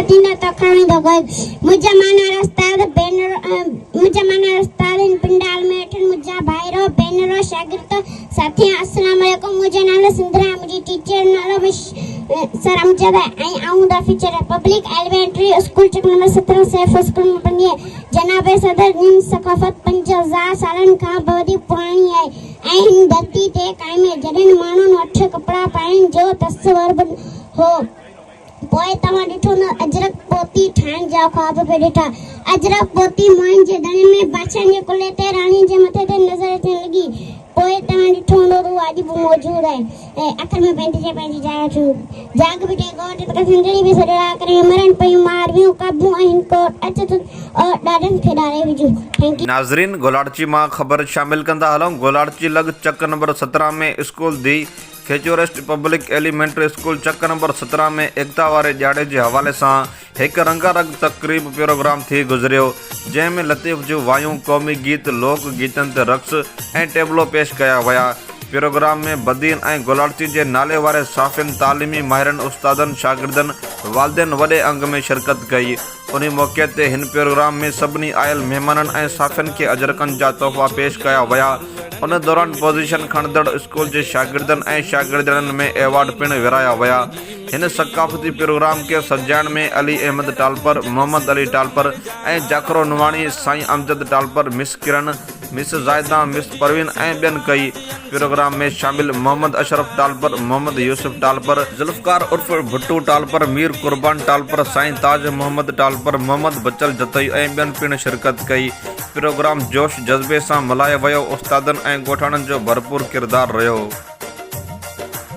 ٿيندو تو کڻ ويندو گوء. منهنجا مانوارا استاد ڀينر منهنجا مانوارا استاد هن پنڊال ۾ ويٺل منهنجا ڀائرو ڀينرو شاگرد ساٿيو السلام عليڪم منهنجو نالو سنڌرا منهنجي ٽيچر جو نالو مس سر امجد آهي ۽ آئون the future public elementary school Chak number 17 safe school ۾ پڙهندي آهيان جناب صدر جن ثقافت 5000 سالن کان به وڌيڪ پراڻي آهي ۽ هن ڌرتي تي قائم آهي جڏهن ماڻهن وٽ ڪپڙا پائڻ جو تصور به نه هو. پوء توهان ڏٺو نه اجرڪ پوتي ٺاهڻ جا خواب به ڏٺا. اجرڪ پوتي موهن جي دڙي ۾ بادشاهن جي ڪلهي تي، راڻين جي مٿي تي نظر اچڻ لڳي. پوء توهان ڏٺو هوندو ته اها اڄ به موجود آهي. آخر ۾ پنهنجي جاء پنهنجي جاء وٺي. جاڳ به ٽي ڳوٺ ته سنڌڙي به سڏڙا ڪري مرن پيون مارويون قابو آهن ڪوٽ اچ ته ڏاڍن کي ڏاري وجهون. Thank you. ناظرين گولاڙچي مان خبر شامل ڪندا هلون گولاڙچي لڳ چڪ number 17 ۾ school the futurist public elementary school Chak number 17 ۾ ايڪتا واري ڏهاڙي جي حوالي سان هڪ رنگا رنگ تقريب پروگرام ٿي گذريو جنهن ۾ لطيف جون وايون قومي گيت لوڪ گيتن تي رقص ۽ ٽيبلو پيش ڪيا ويا پروگرام ۾ بدين ۽ گولاڙچي جي نالي واري صحافين تعليمي ماهرن استادن شاگردن والدين وڏي انگ ۾ شرڪت ڪئي انهي موقعي تي هن پروگرام ۾ سڀني آيل مهمانن ۽ صحافين کي اجرڪن جا تحفا پيش ڪيا ويا. ان دوران پوزيشن کڻندڙ اسڪول جي شاگردن ۽ شاگردياڻين ۾ ايوارڊ پڻ ورهايا ويا. هن ثقافتي پروگرام کي سجائڻ ۾ علي احمد ٽالپر، محمد علي ٽالپر ۽ جاکرو نوحاڻي، سائين امجد ٽالپر، مس ڪرن، مس زاهده، مس پروين ۽ ٻين ڪئي. پروگرام ۾ شامل محمد اشرف ٽالپر، محمد يوسف ٽالپر، ذوالفقار عرف ڀٽو ٽالپر، مير قربان ٽالپر، سائين تاج محمد ٽالپر، محمد بچل جتوئي ۽ ٻين پڻ شرڪت ڪئي. پروگرام جوش جذبي سان ملهايو ويو، استادن ۽ ڳوٺاڻن جو ڀرپور ڪردار رهيو.